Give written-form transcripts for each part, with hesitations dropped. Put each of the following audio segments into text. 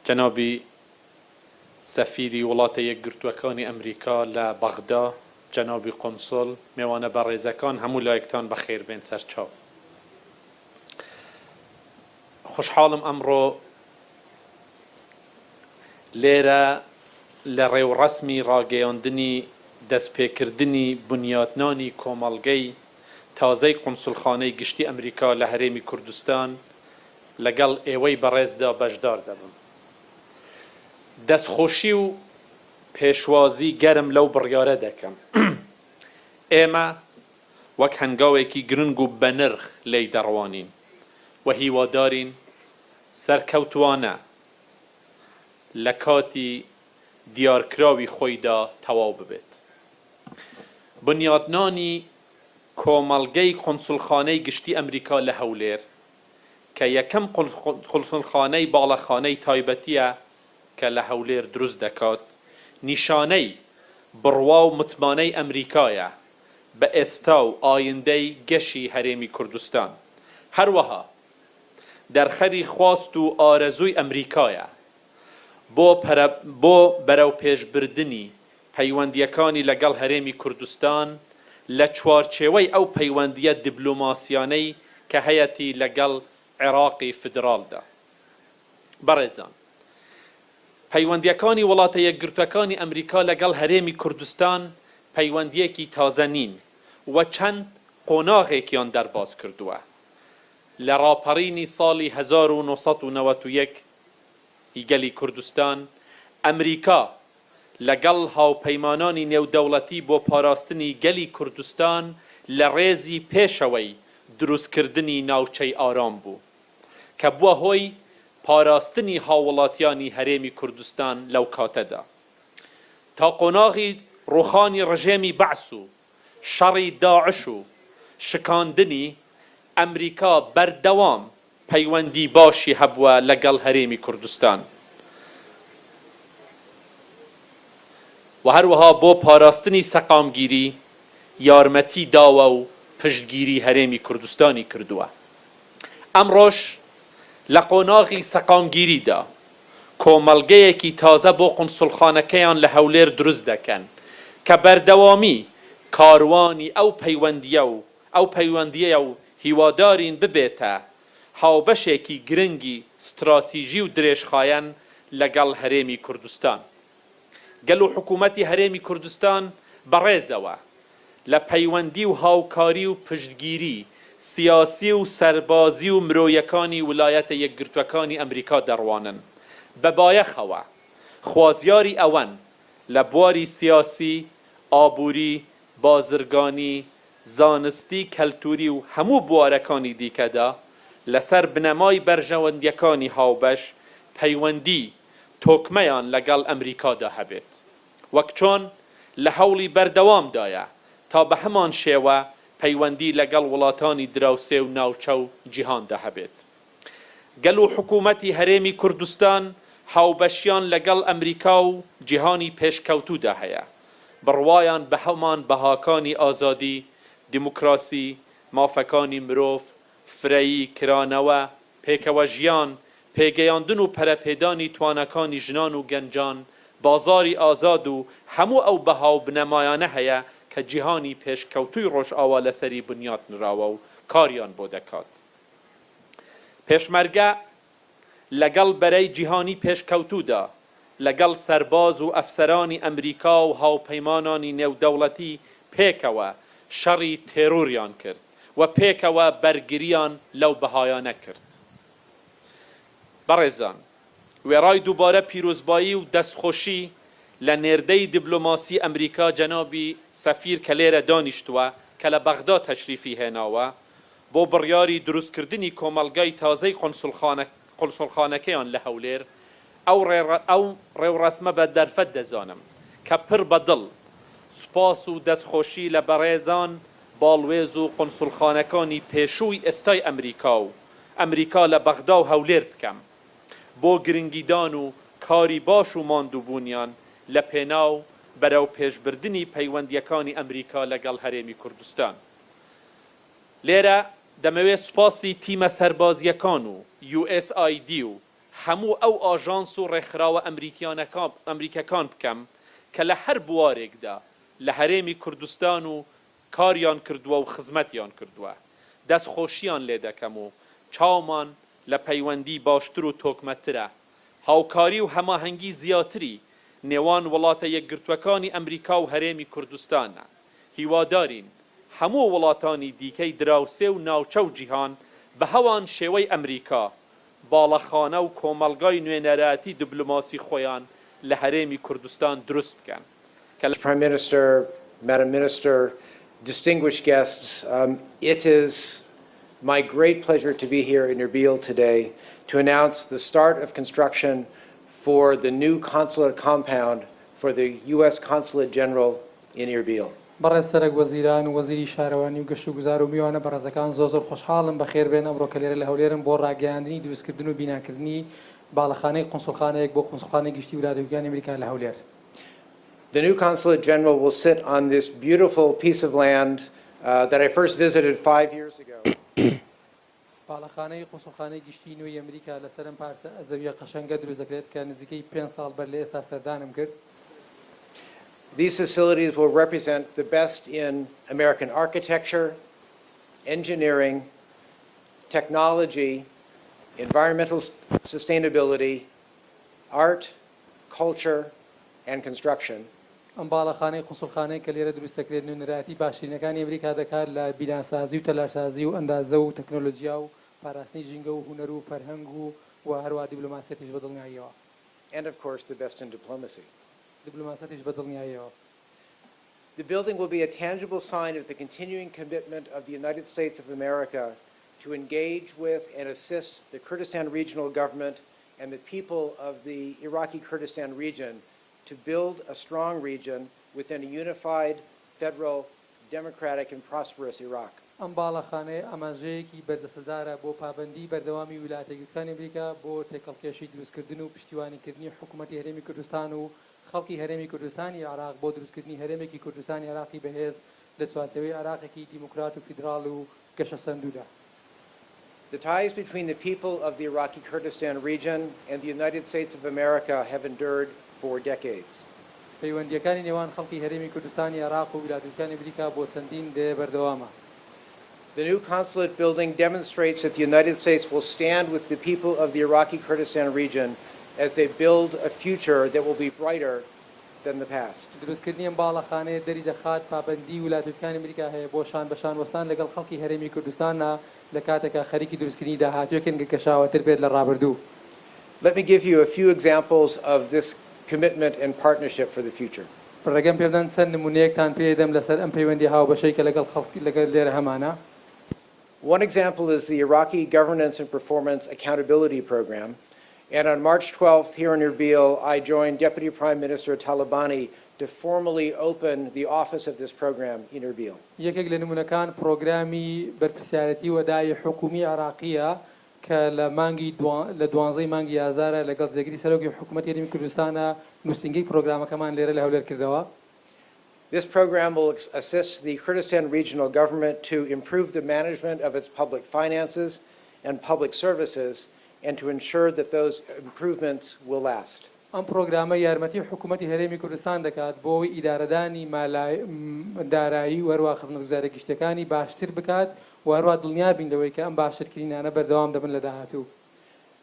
جەنابی سەفیری وڵاتە یەکگرتووەکانی ئەمریکا لە بەغدا، جەنابی قونسوڵ، مێوانە بەڕێزەکان، هەموو لایەکتان بەخێربێن سەرچاو. خۆشحاڵم ئەمڕۆ لێرە لە ڕێوڕەسمی ڕاگەیاندنی دەستپێکردنی بنیاتنانی کۆمەڵگەی تازەی قونسوڵخانەی گشتی ئەمریکا لە هەرێمی کوردستان لەگەڵ ئێوەی بەڕێزدا بەشدار دەبم. دەستخۆشی و پێشوازی گەرم لەو بڕیارە دەکەم. ئێمە وەک هەنگاوێکی گرنگ و بەنرخ لێی دەڕوانین و هیوادارین سەرکەوتووانە لە کاتی دیارکراوی خۆیدا تەواو ببێت. بنیاتنانی کۆمەڵگەی قونسوڵخانەی گشتی ئەمریکا لە هەولێر کە یەکەم قونسوڵخانەی باڵەخانەی تایبەتییە کە لە هەولێر دروست دەکات، نیشانەی بڕوا و متمانەی ئەمریکایە بە ئێستا و ئایندەی گەشی هەرێمی کوردستان. هەروەها دەرخەری خواست و ئارەزووی ئەمریکایە بۆ بۆ بەرەوپێشبردنی پەیوەندییەکانی لەگەڵ هەرێمی کوردستان لە چوارچێوەی ئەو پەیوەندییە دیبلۆماسیانەی کە هەیەتی لەگەڵ عێراقی فیدراڵدا. بەڕێزان، پەیوەندییەکانی وڵاتە یەکگرتووەکانی ئەمریکا لەگەڵ هەرێمی کوردستان پەیوەندییەکی تازە نین و چەند قۆناغێکیان دەرباز کردووە. لە ڕاپەڕینی ساڵی 1991 ی گەلی کوردستان، ئەمریکا لەگەڵ هاوپەیمانانی نێودەوڵەتی بۆ پاراستنی گەلی کوردستان لە ڕێزی پێشەوەی دروستکردنی ناوچەی ئارام بوو، کە بووە هۆی پاراستنی هاووڵاتیانی هەرێمی کوردستان لەو کاتەدا. تا قۆناغی ڕووخانی ڕژێمی بەعس و شەڕی داعش و شکاندنی، ئەمریکا بەردەوام پەیوەندی باشی هەبووە لەگەڵ هەرێمی کوردستان و هەروەها بۆ پاراستنی سەقامگیری یارمەتی داوە و پشتگیری هەرێمی کوردستانی کردووە. ئەمڕۆش لە قۆناغی سەقامگیریدا کۆمەڵگەیەکی تازە بۆ قونسوڵخانەکەیان لە هەولێر دروست دەکەن کە بەردەوامی کاروانی ئەو پەیوەندییە و ئەو پەیوەندییە و هیوادارین ببێتە هاوبەشێکی گرنگی ستراتیژی و درێژخایەن لەگەڵ هەرێمی کوردستان. گەل و حکوومەتی هەرێمی کوردستان بەڕێزەوە لە پەیوەندی و هاوکاری و پشتگیری سیاسی و سەربازی و مرۆیەکانی ولایەتە یەکگرتووەکانی ئەمریکا دەڕوانن بە بایەخەوە خوازیاری ئەوەن لە بواری سیاسی، ئابووری، بازرگانی، زانستی، کەلتووری و هەموو بوارەکانی دیکەدا لەسەر بنەمای بەرژەوەندییەکانی هاوبەش پەیوەندی تۆکمەیان لەگەڵ ئەمریکادا هەبێت وەک چۆن لە هەوڵی بەردەوامدایە تا بە هەمان شێوە پەیوەندی لەگەڵ وڵاتانی دراوسێ و ناوچە و جیهاندا هەبێت. گەل و حکوومەتی هەرێمی کوردستان هاوبەشیان لەگەڵ ئەمریکا و جیهانی پێشکەوتوودا هەیە، بڕوایان بە هەمان بەهاکانی ئازادی، دیموکراسی، مافەکانی مرۆڤ، فرەیی، کرانەوە، پێکەوەژیان، پێگەیاندن و پەرەپێدانی تواناکانی ژنان و گەنجان، بازاڕی ئازاد و هەموو ئەو بەها و بنەمایانە هەیە کە جیهانی پێشکەوتووی ڕۆژئاوا لەسەری بنیات نراوە و کاریان بۆ دەکات. پێشمەرگە لەگەڵ بەرەی جیهانی پێشکەوتوودا، لەگەڵ سەرباز و ئەفسەرانی ئەمریکا و هاوپەیمانانی نێودەوڵەتی پێکەوە شەڕی تێرۆریان کرد و پێکەوە بەرگریان لەو بەهایانە کرد. بەڕێزان، وێڕای دووبارە پیرۆزبایی و دەستخۆشی لە نێردەی دیبلۆماسی ئەمریکا جەنابی سەفیر کە لێرە دانیشتووە کە لە بەغدا تەشریفی هێناوە بۆ بڕیاری دروستکردنی کۆمەڵگای تازەی قونسوڵخانەکەیان لە هەولێر، ئەو ئەو ڕێوڕەسمە بە دەرفەت دەزانم کە پڕ بە دڵ سوپاس و دەستخۆشی لە بەڕێزان باڵوێز و قونسوڵخانەکانی پێشووی ئێستای ئەمریکا و ئەمریکا لە بەغدا و هەولێر بکەم بۆ گرنگیدان و کاری باش و ماندووبوونیان لە پێناو بەرەوپێشبردنی پەیوەندییەکانی ئەمریکا لەگەڵ هەرێمی کوردستان. لێرە دەمەوێت سوپاسی تیمە سەربازییەکان و USAID و. هەموو ئەو ئاژانس و ڕێکخراوە ئەمریکییەکان بکەم کە لە هەر بوارێکدا لە هەرێمی کوردستان و کاریان کردووە و خزمەتیان کردووە. دەستخۆشییان لێ دەکەم و چاومان لە پەیوەندی باشتر و تۆکمەترە، هاوکاری و هەماهەنگی زیاتری نێوان وڵاتە یەکگرتووەکانی ئەمریکا و هەرێمی کوردستانە. هیوادارین هەموو وڵاتانی دیکەی دراوسێ و ناوچە و جیهان بە هەوان شێوەی ئەمریکا، باڵەخانە و کۆمەڵگای نوێنەرایەتی دبلۆماسی خۆیان لە هەرێمی کوردستان دروست بکەن کە لە. Prime Minister, Madam Minister, distinguished guests, it is my great pleasure to be here in Erbil today to announce the start of construction for the new consulate compound for the US Consulate General in Erbil. بەڕێز سەرەک وەزیران و وەزیری شارەوانی و گەشتوگوزار و میوانە بەڕێزەکان زۆر زۆر خۆشحاڵم بەخێربێن ئەمڕۆ کە لێرە لە هەولێرم بۆ ڕاگەیاندنی دروستکردن و بیناکردنی باڵەخانەی قونسوڵخانەیەک بۆ قونسوڵخانەی گشتی ولاتەکانی ئەمریکا لە هەولێر. The new Consulate General will sit on this beautiful piece of land that I first visited 5 years ago. باڵەخانەی قونسوڵخانەی گشتی نوێی ئەمریکا لەسەر ئەم پارچە زەویە قەشەنگە دروست دەکرێت کە نزیکەی 5 ساڵ بەر لە ئێستا سەردانم کرد. These facilities will represent the best in American architecture, engineering, technology, environmental sustainability, art, culture, and construction. ئەم باڵەخانەی قونسوڵخانەی کە لێرە دروست دەکرێت نوێنەرایەتی باشترینەکانی ئەمریکا دەکات لە بیناسازی و تەلارسازی و ئەندازە و تەکنۆلۆژیا و پاراستنی ژینگە و هونەر و فەرهەنگ و و هەروەها دیبلۆماسیەتیش بە دڵنیاییەوە. And of course, the best in diplomacy. دیبلۆماسیەتیش بە دڵنیاییەوە. The building will be a tangible sign of the continuing commitment of the United States of America to engage with and assist the Kurdistan Regional Government and the people of the Iraqi Kurdistan region to build a strong region within a unified, federal, democratic, and prosperous Iraq. ئەم باڵەخانەیە ئاماژەیەکی بەرجەستەدارە بۆ پابەندی بەردەوامی ویلایەتە یەکگرتووەکانی ئەمریکا بۆ تێکەڵکێشی دروستکردن و پشتیوانیکردنی حکوومەتی هەرێمی کوردستان و خەڵکی هەرێمی کوردستانی عێراق بۆ دروستکردنی هەرێمێکی کوردستانی عێراقی بەهێز لە چوارچێوەی عێراقێکی دیموکرات و فیدراڵ و گەشەسەندوودا. The ties between the people of the Iraqi Kurdistan region and the United States of America have endured for decades. پەیوەندیەکانی نێوان خەڵکی هەرێمی کوردستانی عێراق و ویلایەتەکانی ئەمریکا بۆ چەندین دەیە بەردەوامە. The new consulate building demonstrates that the United States will stand with the people of the Iraqi Kurdistan region as they build a future that will be brighter than the past. دروستکردنی ئەم باڵەخانەیە دەری دەخات پابەندی ویلایەتەکانی ئەمریکا هەیە بۆ شان بە شان وەستان لەگەڵ خەڵکی هەرێمی کوردستانە لە کاتێکا خەریکی دروستکردنی داهاتوویەکن کە گەشاوەتر بێت لە ڕابردوو. Let me give you a few examples of this commitment and partnership for the future. ڕێگەم پێ بدەن چەند نمونەیەکتان پێدەم لەسەر ئەم پەیوەندی هاوبەشەی کە لەگەڵ خەڵک لەگەڵ لێرە هەمانە. One example is the Iraqi Governance and Performance Accountability Program. And on March 12th, here in Erbil, I joined Deputy Prime Minister Talabani to formally open the office of this program in Erbil. یەکێک لە نمونەکان پرۆگرامی بەرپرسیارەتی و ئەدای حکومی عێراقیە کە لە مانگی لە 12 مانگی ئازارە لەگەڵ جێگری سەرۆکی حکوومەتی هەرێمی کوردستانە نووسینگەی پرۆگرامەکەمان لێرە لە هەولێر کردەوە. This program will assist the Kurdistan Regional Government to improve the management of its public finances and public services and to ensure that those improvements will last. ئەم پرۆگرامە یارمەتی حکوومەتی هەرێمی کوردستان دەکات بۆ ئەوەی ئیدارەدانی دارایی و هەروەها خزمەتگوزاریە گشتیەکانی باشتر بکات و هەروەها دڵنیا بین لەوەی کە ئەم باشترکردنانە بەردەوام دەبن لە داهاتوو.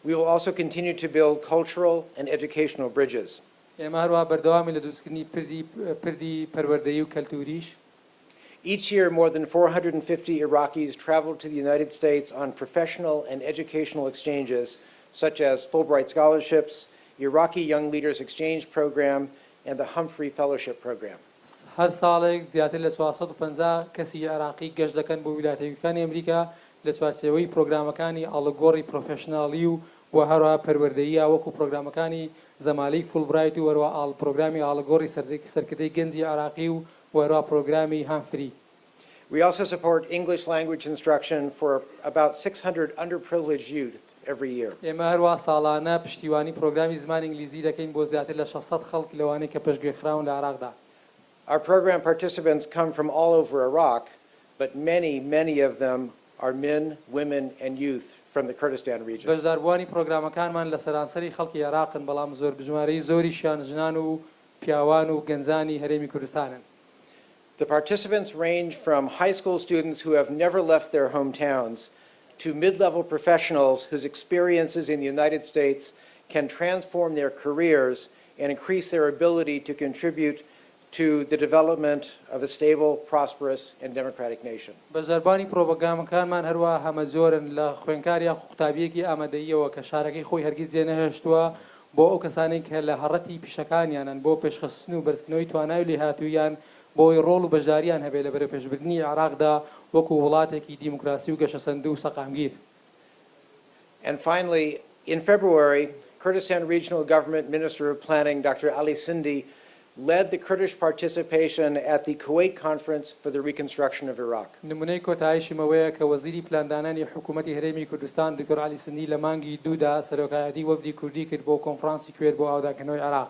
We will also continue to build cultural and educational bridges. ئێمە هەروەها بەردەوامی لە دروستکردنی پردی پەروەردەیی و کەلتوریش. Each year, more than 450 Iraqis travel to the United States on professional and educational exchanges, such as Fulbright scholarships, Iraqi Young Leaders Exchange Program, and the Humphrey Fellowship Program. هەر ساڵێک زیاتر لە 450 کەسی عێراقی گەشت دەکەن بۆ ویلایەتە یەکگرتووەکانی ئەمریکا لە چوارچێوەی پرۆگرامەکانی ئاڵوگۆڕی پرۆفێشناڵی و و هەروەها پەروەردەییە وەکو پرۆگرامەکانی زەمالەی فولبرایت و هەروەها ئاڵ پرۆگرامی ئاڵوگۆڕی سەرکردەی گەنجی عێراقی و و هەروەها پرۆگرامی هامفری. We also support English language instruction for about 600 underprivileged youth every year. ئێمە هەروەها ساڵانە پشتیوانی پرۆگرامی زمانی ئینگلیزی دەکەین بۆ زیاتر لە 600 خەڵک لەوانەی کە پشتگوێخراون لە عێراقدا. Our program participants come from all over Iraq, but many, many of them are men, women, and youth from the Kurdistan region. بەشداربووانی پرۆگرامەکانمان لە سەرانسەری خەڵکی عێراقن، بەڵام زۆر ژمارەی زۆریشیان ژنان و پیاوان و گەنجانی هەرێمی کوردستانن. The participants range from high school students who have never left their hometowns to mid-level professionals whose experiences in the United States can transform their careers and increase their ability to contribute to the development of a stable, prosperous, and democratic nation. بەشداربووانی پرۆگرامەکانمان هەروەها هەمەجۆرن، لە خوێندکار یاخود قوتابییەکی ئامادەییەوە کە شارەکەی خۆی هەرگیز جێنەهێشتووە بۆ ئەو کەسانەی کە لە هەڕەتی پیشەکانیانن بۆ پێشخستن و بەرزکردنەوەی توانای و لێهاتووییان بۆ ئەوەی ڕۆڵ و بەشدارییان هەبێت لە بەرەوپێشبردنی عێراقدا وەکو وڵاتێکی دیموکراسی و گەشەسەندوو و سەقامگیر. And finally, in February, Kurdistan Regional Government Minister of Planning, Dr. Ali Sindi, led the Kurdish participation at the Kuwait Conference for the Reconstruction of Iraq. نمونەی کۆتاییشم ئەوەیە کە وەزیری پلاندانانی حکوومەتی هەرێمی کوردستان دکتۆر عەلی سندی لە مانگی دوودا سەرۆکایەتی وەفدی کوردی کرد بۆ کۆنفرانسی کوێت بۆ ئاوەدانکردنەوەی عێراق.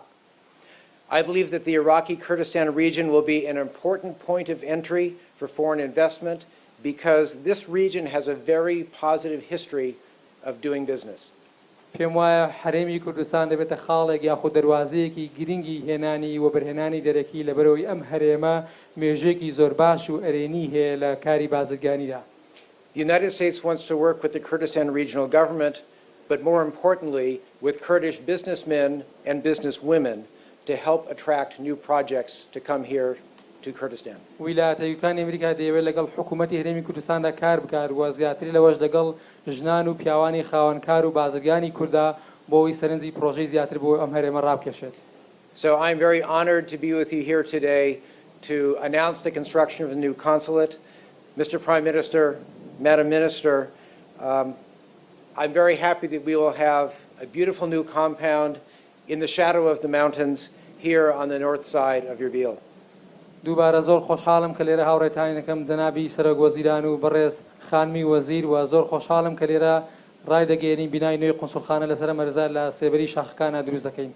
I believe that the Iraqi Kurdistan region will be an important point of entry for foreign investment because this region has a very positive history of doing business. پێم وایە هەرێمی کوردستان دەبێتە خاڵێک یاخود دەروازەیەکی گرنگی هێنانی وەبەرهێنانی دەرەکی لەبەرئەوەی ئەم هەرێمە مێژوویەکی زۆر باش و ئەرێنی هەیە لە کاری بازرگانیدا. The United States wants to work with the Kurdistan Regional Government, but more importantly, with Kurdish businessmen and businesswomen to help attract new projects to come here to Kurdistan. ویلایەتە یەکگرتووەکانی ئەمریکا دەیەوێت لەگەڵ حکوومەتی هەرێمی کوردستاندا کار بکات و زیاتر لەوەش لەگەڵ ژنان و پیاوانی خاوەن کار و بازرگانی کورددا بۆ ئەوەی سەرنجی پڕۆژەی زیاتر بۆ ئەم هەرێمە ڕابکێشێت. So I'm very honored to be with you here today to announce the construction of the new consulate. Mr. Prime Minister, Madam Minister, I'm very happy that we will have a beautiful new compound in the shadow of the mountains here on the north side of Erbil. دووبارە زۆر خۆشحاڵم کە لێرە هاوڕێتانەکەم جەنابی سەرۆک وەزیران و بەڕێز خانمی وەزیر و زۆر خۆشحاڵم کە لێرە ڕایدەگەیەنین بینای نوێی قونسوڵخانە لەسەر مەرزە لە سێبەری شاخەکانە دروست دەکەین.